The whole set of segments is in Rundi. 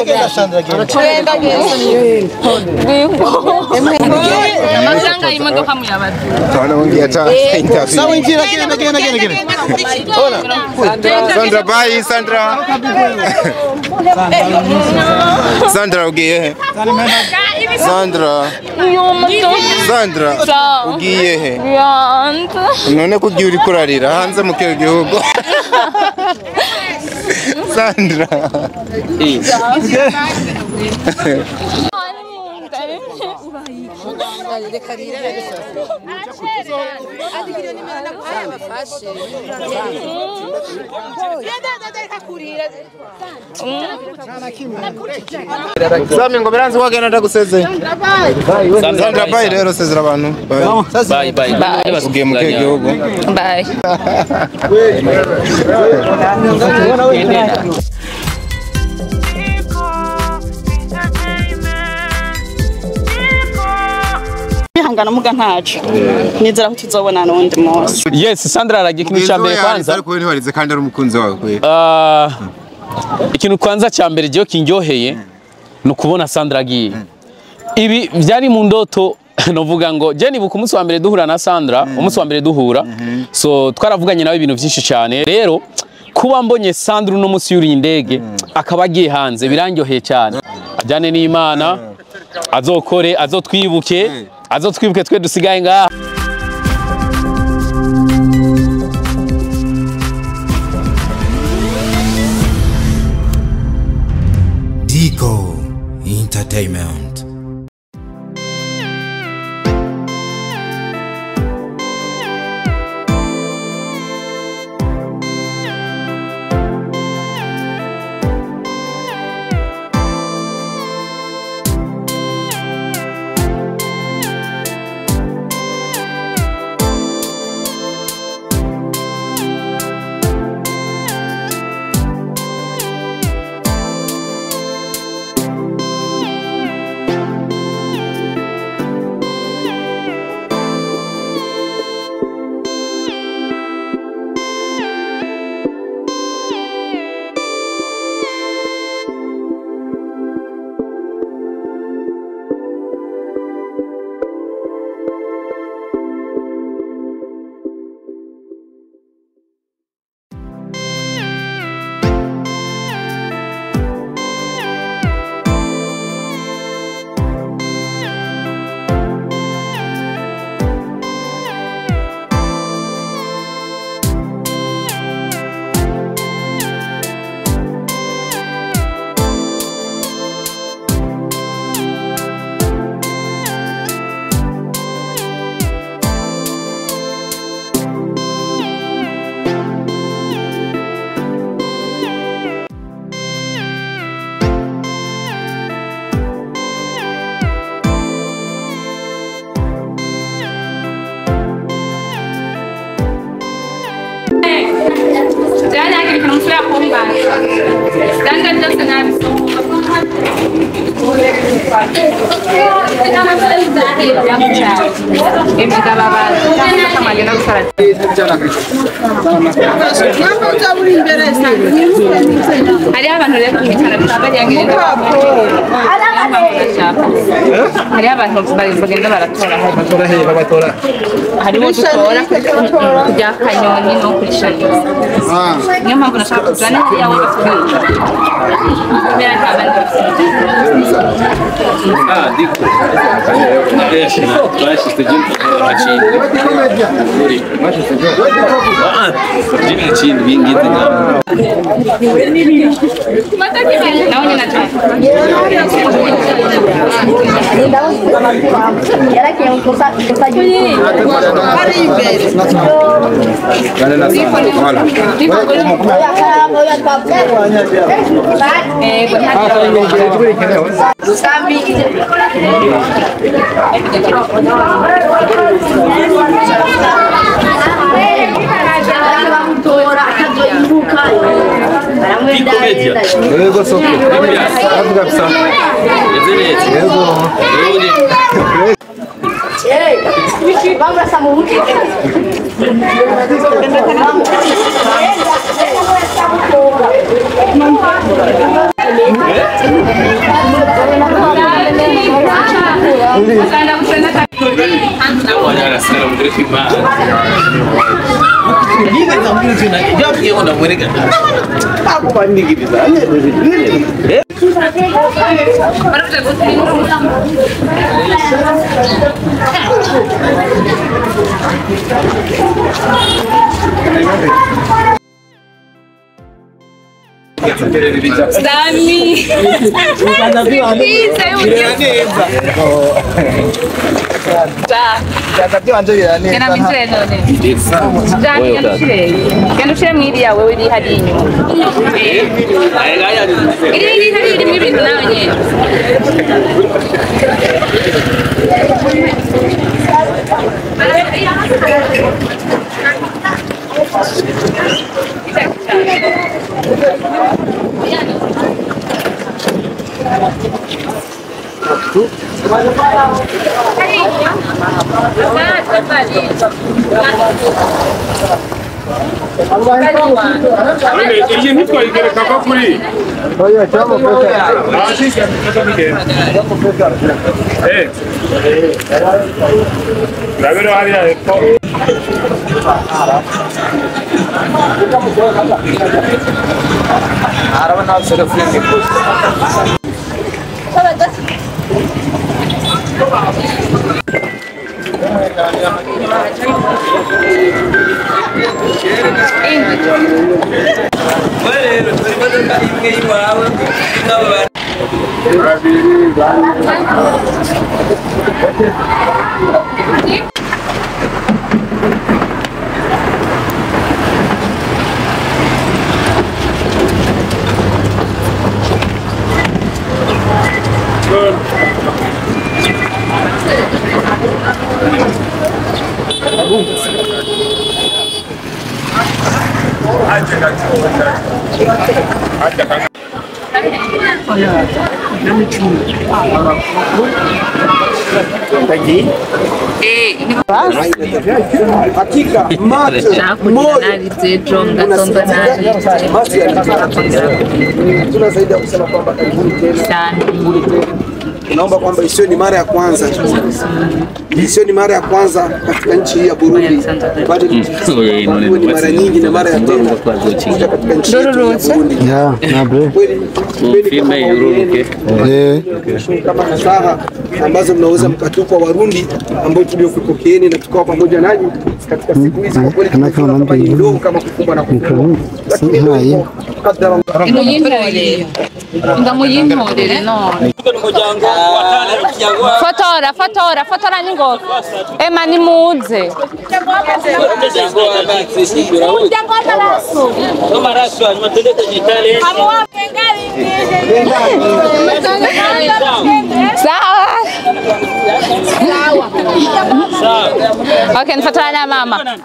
Genda Sandra genda. Genda genda. Amafaranga y'imodoka muyabatu. Tunaongea ta interview. Sawa injira genda genda genda genda. Sandra bye Sandra. Sandra ugiye he? Sandra. Sandra ugiye he? None kugiye uri kurarira hanze mu kihe gihugu? Sandra. Sami ngo biranze wagenda ndaguseze. Sandra bye rero sezera abantu. Bye bye. Bye. Ugiye mu kihe gihugu? Bye. Hangana muga ntacu nizera ko tuzobona n'undi munsi. Yes, Sandra aragiye ikintu cya mbere kwanza. Ariko ntiwarize kandi ari umukunzi wawe kwe. Ikintu kwanza cya mbere giyo kinyoheye no kubona Sandra agiye. Ibi byari mu ndoto novuga ngo je nibuka umunsi wa mbere duhura na Sandra, umunsi wa mbere duhura. So twaravuganye nawe ibintu byinshi cyane. Rero kuba mbonye Sandra uno munsi yuri indege akaba agiye hanze birangyoheye cyane. Ajyane n'Imana azokore azotwibuke azotwibuke twe dusigaye ngaha. Dico Entertainment. Hariho abantu rero hariho abantu bagenda baratora harimo dutora kujya Kanyoni no kuri Shanice. Niyo mpamvu nashaka kujana hariya we batubwira kubera nta bandi bafite. Nawe nyine Yego soko. Avuga bisa. Yego. Sami. Genda ushire mwiriya wewe iri hariya inyuma. Iri hariya irimo ibintu nawe nyene. Iyi ntitwayigereka ko kuri urabera hariya hepfo. Hakika macho moyo tuna zaidi ya kusema kwamba karibuni tena, karibuni tena. Naomba kwamba isiwe ni mara ya kwanza, isiwe ni mara ya kwanza katika nchi hii ya Burundi, bali ni mara nyingi na mara ya tena kuja katika nchi yetu ya Burundi. Kweli kama nasaha ambazo mnaweza mkatupa Warundi ambao tuliokupokeeni na tukawa pamoja nanyi katika siku hizi, kwa kweli kama ni ndogo kama kukumbwa na kukumbwa, lakini ndio kadra Ndamuyintorere none. Fotora, fotora, fotora ningoga. Ema nimuze. Sawa. Okay, nifotora na mama.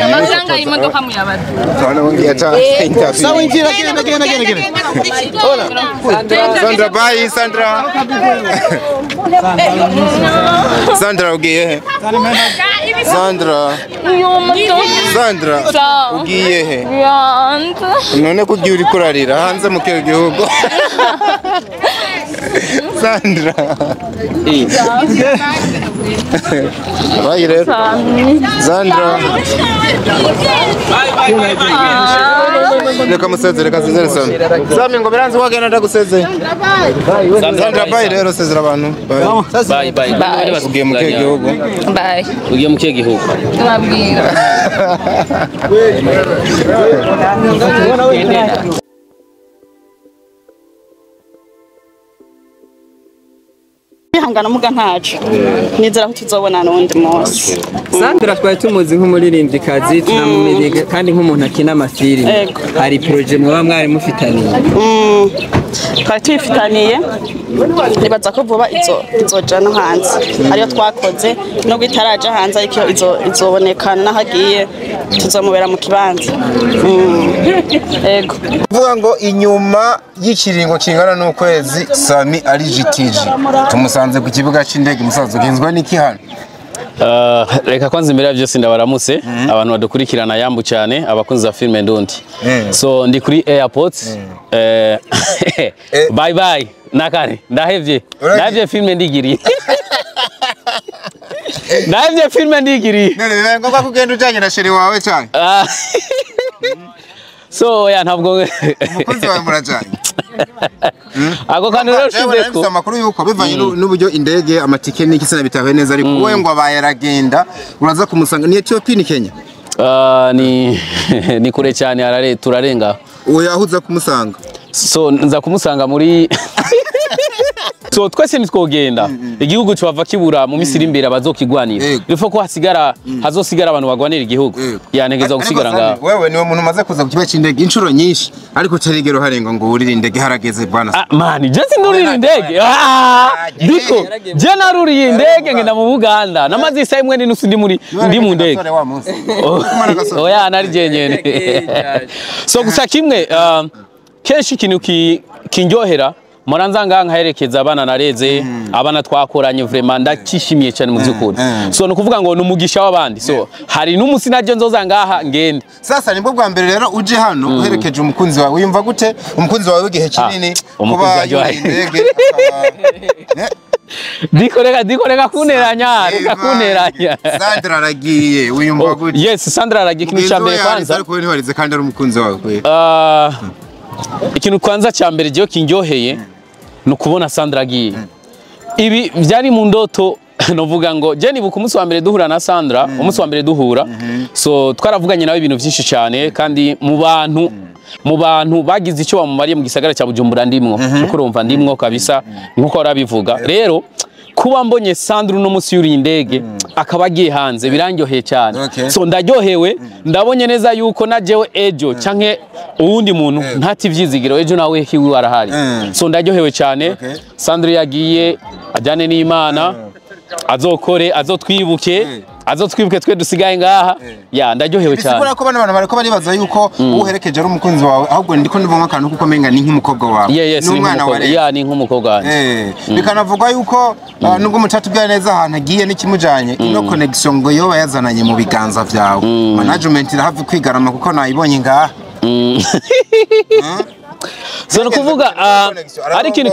Amafaranga y'imodoka muyabaza. Sandra, bye Sandra. Sandra ugiye he? Sandra. Sandra ugiye he? None kugiye uri kurarira hanze mu kihe gihugu? Sandra. Bye rero. Sandra. Reka musezere, reka sezere Sandra. Sami ngo biranze wagenda ndagusezeye. Sandra bye rero, sezera abantu. Bye bye. Bye. Ugiye mu kihe gihugu? Bye. Ugiye mu kihe gihugu? Tubabwira. Bihangana muga ntaco. Nizera ko tuzobona n'undi munsi. Sandra twari tumuzi nk'umuririmbyikazi, tunamumenye kandi nk'umuntu akina amafilimi. Hari projet mwaba mwari mufitaniye? Twari tuyifitaniye, nibaza ko vuba izoja no hanze, ariyo twakoze nubwo itaraja hanze, ariko izobonekana n'aho agiye tuzomubera mu kibanza. Ego. Kuvuga ngo inyuma y'ikiringo kingana n'ukwezi Sami ari GTG, tumusanze ku kibuga c'indege. Musaza, ugenzwa n'iki hano? Reka kwanza imbere ya byose ndabaramutse abantu badukurikirana, yambu cyane abakunzi ba filime ndundi. So ndi kuri airport. Bye bye nakare, ndahevye. Uragiye? Ndahevye filime ndigiriye, ndahevye filime ndigiriye. None bibaye ngombwa ko ugenda ujanye na chéri wawe cyane? Ah. So ya, ntabwo Umukunzi wawe murajanye? Ako kantu rero Jewe ushizeko nari mfise amakuru yuko bivanye n'uburyo indege, amatike n'iki sinabitahuye neza, ariko wowe ngo abaye aragenda, uraza kumusanga ni Ethiopia, ni Kenya? Ah, ni kure cyane, turarenga. Uwo yahuza kumusanga? So nza kumusanga muri, so twese nitwogenda, igihugu cobava kibura mu minsi iri imbere abazokigwanira. Yego. Ifo ko hasigara, hazosigara abantu bagwanira igihugu. Yego. Yantegeza gusigara Ariko ngaho. Sami, wewe niwe muntu umaze kuza ku kibuga c'indege inshuro nyinshi, ariko utarigera uharenga ngo wurire indege. Harageze, bwana. Ah, man, je sindurira indege. Ah, diko je naruriye indege ngenda mu Buganda, namaze isaha imwe n'inusu ndi mu ndege. Gasore wa munsi. Oya, nari jenyene. So gusa kimwe, kenshi ikintu kinryohera muranza ngaha nkaherekeza abana nareze, abana twakoranye, vraiment ndakishimiye cyane mu by'ukuri. So ni ukuvuga ngo ni umugisha w'abandi, so hari n'umunsi najye nzoza ngaha ngende. Sasa nibwo bwa mbere rero uje hano uherekeje umukunzi wawe. Wiyumva gute, umukunzi wawe w'igihe kinini, Umukunzi kuba wanjye yuriye indege akaba Diko, reka, diko, reka kunteranya, reka kunteranya. Sandra aragiye, wiyumva Oh, gute? yes, Sandra aragiye. Ikintu cya mbere kwanza, ariko wewe ntiwarize kandi ari umukunzi wawe kwe. Ah, ikintu kwanza cya mbere jewe kinryoheye ni ukubona Sandra agiye. Ibi byari mu ndoto. Novuga ngo je nibuka umunsi wa mbere duhura na Sandra, umunsi wa mbere duhura, so twaravuganye nawe ibintu byinshi cyane, kandi mu bantu bagize icyo bamumariye mu gisagara cya Bujumbura ndimwo, kuko urumva ndimwo kabisa nkuko warabivuga. Rero kuba mbonye Sandra uno munsi yuriye indege akaba agiye hanze birandyoheye cyane. So ndaryohewe, ndabonye neza yuko na jewe ejo canke uwundi muntu ntati ivyizigiro, ejo nawe hiwe arahari. So ndaryohewe cyane. Sandra yagiye ajyane n'Imana, azokore, azotwibuke, azotwibuke twe dusigaye ngaha. Ya, ndaryohewe cyane. Bisigura ko bano bantu bariko baribaza yuko uherekeje ari umukunzi wawe, ahubwo ndiko ndivamo akantu kuko menga ni nk'umukobwa wawe. Yeah, yes, ni n'umwana nk'umukobwa. wa. Yeah, ni nk'umukobwa wanje. Bikanavugwa yuko nubwo mutatubwira neza ahantu agiye n'ikimujanye, ino connection ngo yoba yazananye mu biganza vyawe, management irahava kwigarama kuko nayibonye ngaha. So ni ukuvuga ari ikintu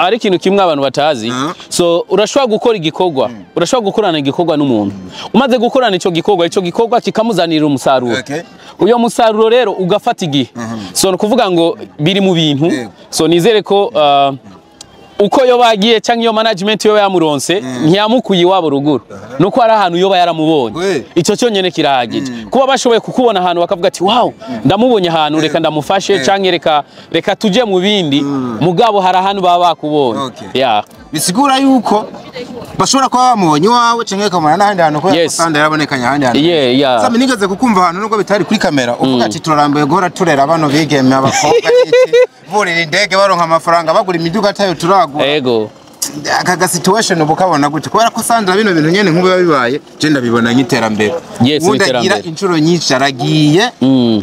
ari ikintu kimwe abantu batazi. So urashobora gukora igikorwa, urashobora gukorana igikorwa n'umuntu, umaze gukorana icyo gikorwa, icyo gikorwa kikamuzanira umusaruro. Uyo musaruro rero ugafata igihe. So ni ukuvuga ngo biri mu bintu. So nizere ko uko yoba yagiye cyangwa iyo management yoba yamuronse, ntiyamukuye iwabo ruguru, nuko hari ahantu yoba yaramubonye. Icyo cyonyine kirahagije, kuba bashoboye kukubona ahantu bakavuga ati: "Wow, ndamubonye ahantu, reka ndamufashe," cyangwa reka tujye mu bindi." Mugabo hari ahantu baba bakubonye. Yeah. Bisigura yuko bashobora kuba bamubonye iwawe canke bakamubona n'ahandi hantu kubera ko Sandra yarabonekanye ahandi hantu. Sami, nigeze kukumva ahantu nubwo bitari kuri kamera uvuga ati: "Turarambuye guhora turera bano bigeme, abakobwa n'iki, burira indege, baronka amafaranga, bagura imiduga atayo turagura." Aka ga situation ubu kabona gute? Kubera ko Sandra bino bintu nyene nk'ubu biba bibaye, je ndabibona nk'iterambere. Yes, ni Ubundi agira iterambere. inshuro nyinshi aragiye,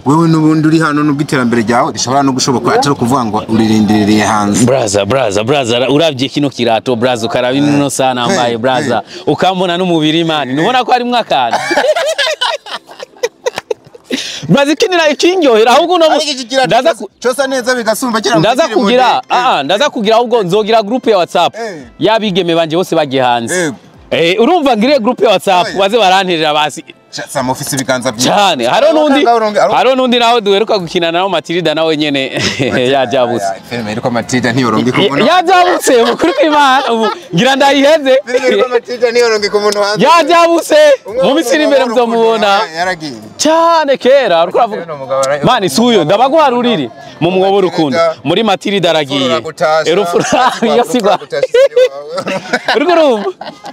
wewe n'ubundi uri hano, nubwo iterambere ryawe rishobora no gushoboka atari ukuvuga ngo uririndiriye hanze. Braza, braza, braza, uravye kino kirato, braza, ukaraba ino sana nambaye, braza, ukambona n'umubiri, man, nubona ko harimwo akantu, braza, ikinira ikinyohera ahubwo uno Ariko iki kirato ndaza cosa neza bigasumba kira. Ndaza kugira, ndaza kugira, ahubwo nzogira groupe ya WhatsApp y'abigeme banje bose bagiye hanze. Urumva ngire groupe ya WhatsApp, baze baranterera basi. Sama, ufise ibiganza byiza. Cyane. Hariho n'undi nawe duheruka gukina nawe, Matilda, nawe nyene yajabutse. Filime iriko Matilda ntiyoronga umuntu. Yajabutse mukuru kw'Imana, ubu ngira ndayiheze. Filime iriko Matilda ntiyoronga umuntu hanze. Yajabutse, mu minsi iri imbere muzomubona. Yaragiye. Cyane kera uriko uravuga, man, suyo ndabaguharurire mu mwobo urukundo muri Matilda aragiye, erufura iyo sigwa uriko urumva.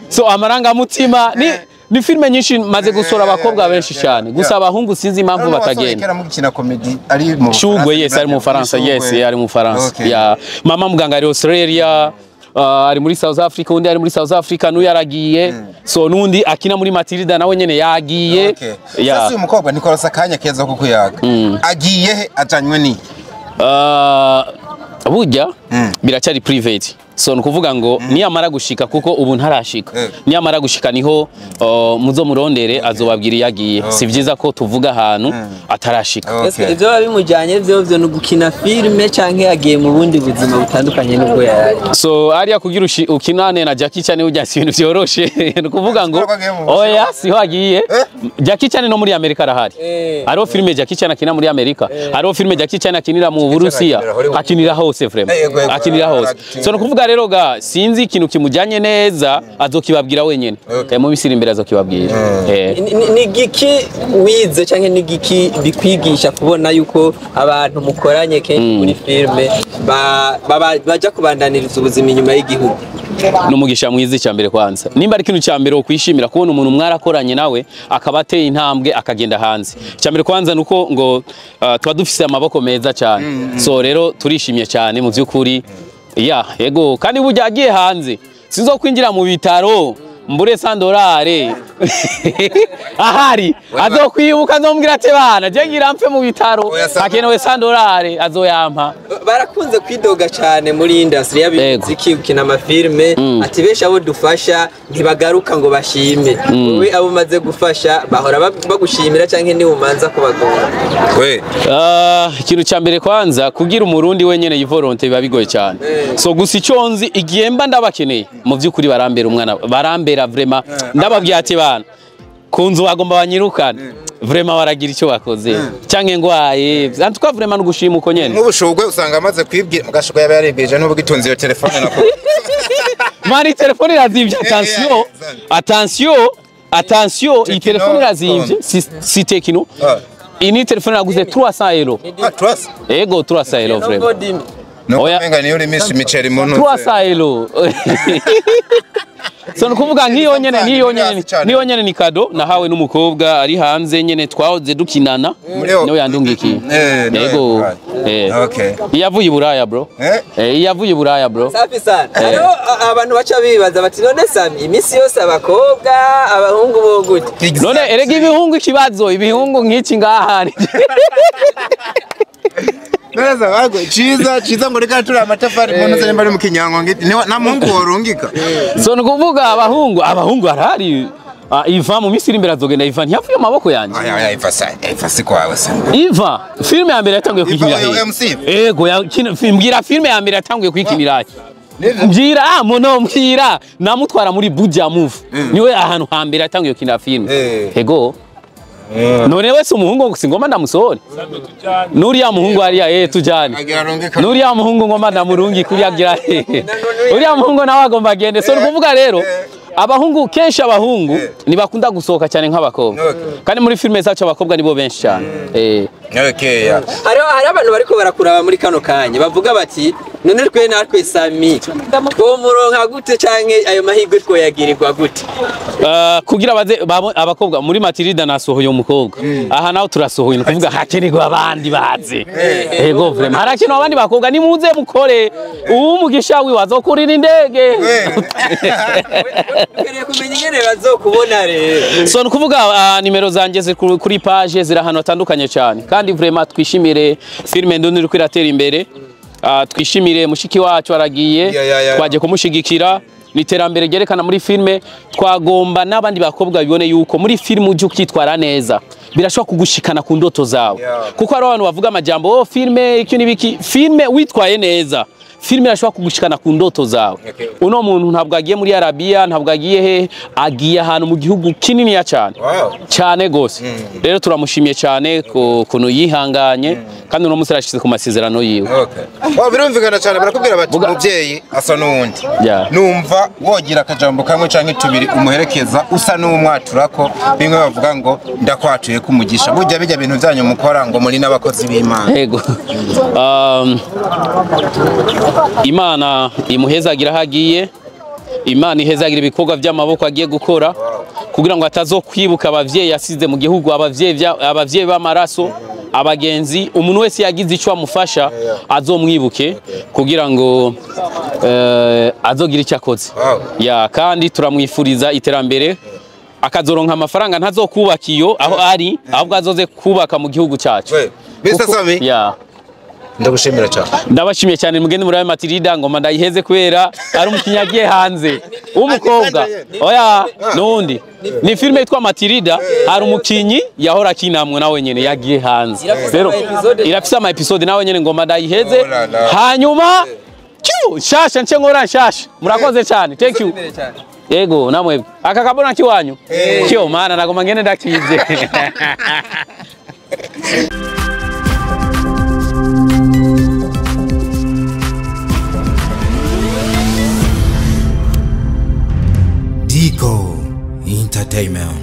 So amarangamutima ni Ni filme nyinshi maze gusora abakobwa benshi cyane, gusa abahungu sinzi impamvu batagenda. Mukina comedy ari mu Shugwe, yes, ari mu Faransa, yes, ari mu Faransa. Ya mama muganga ari Australia, ari muri South Africa, undi ari muri South Africa n'uyu yaragiye. So nundi akina muri Matilda nawe nyene yagiye. Sasa uyu mukobwa Nicolas akanya keza ko kuyaga. Agiye he, ajanywe ni? Burya biracyari private. So nukuvuga ngo niyamara gushika, kuko ubu ntarashika. Niyamara gushika niho muzomurondere azobabwira yagiye. Si vyiza ko tuvuga ahantu atarashika. Ivyo babimujanye vyo no gukina filme canke yagiye mu bundi buzima butandukanye n'ubwo yari. So ariya kugira ukinane na Jackie Chan ujya si ibintu vyoroshe. Nukuvuga ngo oya siho agiye. Jackie Chan no muri Amerika arahari. Hariho filme Jackie Chan akina muri Amerika. Hariho filme Jackie Chan akinira mu Burusiya. Akinira hose vraiment. Akinira hose. So nukuvuga rero ga sinzi ikintu kimujanye neza azokibabwira wenyene. Mu misiri imbere azokibabwira. Ni giki wize canke ni giki bikwigisha kubona yuko abantu mukoranye kenshi muri filme baja kubandaniriza ubuzima inyuma y'igihugu? Numugisha mwiza icyambere kwanza. Nimba ari ikintu cyambere okwishimira kubona umuntu mwarakoranye nawe akaba ateye intambwe akagenda hanze. Icyambere kwanza nuko ngo tuba dufise amaboko meza cyane. So rero turishimye cyane mu byukuri. Ya, yego, kandi burya agiye hanze sinzo kwinjira mu bitaro mbure $100 ahari azokwibuka nzombwira ati bana je ngira mfe mu bitaro akenewe $100 azoyampa. Barakunze kwidoga cyane muri industry y'abimuziki ukina amafilme ati besha abo dufasha ntibagaruka ngo bashime. Wowe abo maze gufasha bahora bagushimira canke ni umanza kubagora? We ikintu cya mbere kwanza kugira umurundi wenyene yivolonte biba bigoye cyane. So gusa icyo nzi igihe mba ndabakeneye mu byukuri barambera umwana barambera vraiment ndababwiye ati bana kunzu bagomba banyirukane vraiment baragira icyo bakoze canke ngwaye en tout cas vraiment nugushima uko nyene. Nk'ubushugwe usanga amaze kwibwira mugashugwe yaba yaribwije n'ubwo itunze iyo telefone nako. Mani telefone irazimvye, attention attention attention, iyi telefone irazimvye si Tecno. Ini telefone naguze 300 €. Ah 300? Ego 300 € vraiment. No kumenga niyo urimisha imiceri mu ntuze. 300 €. So nukuvuga nkiyo nyene niyo nyene niyo nyene ni kado nahawe n'umukobwa ari hanze nyene twahoze dukinana niwe yandungikiye. Yego. Okay. Yavuye i Buraya bro. Yavuye i Buraya bro. Safi sana. Hariho abantu baca bibaza bati none Sami imisi yose abakobwa abahungu bo gute? None erega ibihungu ikibazo ibihungu nk'iki ngaha. Neza bagwe ciza ciza ngo reka turi amatafari mu ntuze nimba ari mu kinyango na muhungu worungika. So nukuvuga abahungu arahari. Iva mu misiri imbere azogenda Iva ntiyavuye amaboko yanjye. Aya Iva sa Iva si kwawe se. Iva filme ya mbere yatanguye kwikinira he? Ego mbwira filme ya mbere yatanguye kwikinira he? Mbwira mono mbwira namutwara muri Buja Move. Niwe ahantu ha mbere yatanguye gukinira filme. Ego. None wese umuhungu singoma ndamusore. Nuriya muhungu ariya tujane. Nuriya muhungu ngoma ndamurungi kuriya gira. Uriya muhungu nawe agomba agende. So nukuvuga rero abahungu kenshi abahungu nibakunda gusohoka cyane nk'abakobwa. Kandi muri filme zacu abakobwa nibo benshi cyane. Okay. Hari abantu bariko barakuraba muri kano kanya bavuga bati none twe natwe Sami twomuronka gute canke ayo mahirwe twoyagirirwa gute? Kugira baze abakobwa muri Matilda nasohoye umukobwa. Aha naho turasohoye nukuvuga hakenerwa abandi baze. Ego vraiment harakenewe abandi bakobwa nimuze mukore. Uwumugisha wiwe azokurira indege. Ukeneye kumenya ingene bazokubona rero. So nukuvuga nimero zanje ziri kuri page ziri ahantu hatandukanye cyane. Kandi vraiment twishimire filme ndundi iri kwiratera imbere. Twishimire mushiki wacu aragiye twaje kumushigikira ni terambere ryerekana muri filme twagomba n'abandi bakobwa bibone yuko muri filme uje ukitwara neza birashobora kugushikana ku ndoto zawe. Kuko hari abantu bavuga amajambo oh filme iki nibiki filme witwaye neza filme irashobora kugushikana ku ndoto zawe. Uno muntu ntabwo agiye muri Arabia ntabwo agiye he agiye ahantu mu gihugu kinini ya cyane cyane gose. Rero turamushimiye cyane kuntu yihanganye kandi uno munsi arashize ku masezerano yiwe. Birumvikana cyane barakubwira bati umuvyeyi asa n'uwundi. Numva wogira akajambo kamwe canke tubiri umuherekeza usa n'umwaturako bimwe bavuga ngo ndakwatuye kumugisha burya bijya bintu byanyu mukora ngo muri n'abakozi b'Imana. Yego. Imana imuhezagira hagiye, Imana ihezagira ibikorwa by'amaboko agiye gukora. Kugira ngo atazokwibuka abavyeyi yasize mu gihugu, abavyeyi b'amaraso, abagenzi, umuntu wese yagize icyo amufasha azomwibuke kugira ngo azogira icyo akoze. Ya, kandi turamwifuriza iterambere, akazoronka amafaranga, ntazokubaka iyo aho ari, ahubwo azoze kubaka mu gihugu cyacu. Mr. Sami, ya, ndagushimira cyane. Ndabashimiye cyane. Mugende muri ayo Matilda, ngoma ndayiheze kubera ari umukinnyi agiye hanze w'umukobwa. Oya, nundi ni filime yitwa Matilda, hari umukinyi yahora akinamwe nawe nyene yagiye hanze. Rero irafise ama episode, nawe nyene ngoma ndayiheze. Hanyuma cyu nshasha nce nkora nshasha. Murakoze cyane, thank you. Yego, namwe aka kabona kiwanyu cyo mana nagoma ngene ndakivye. Digo Entertainment.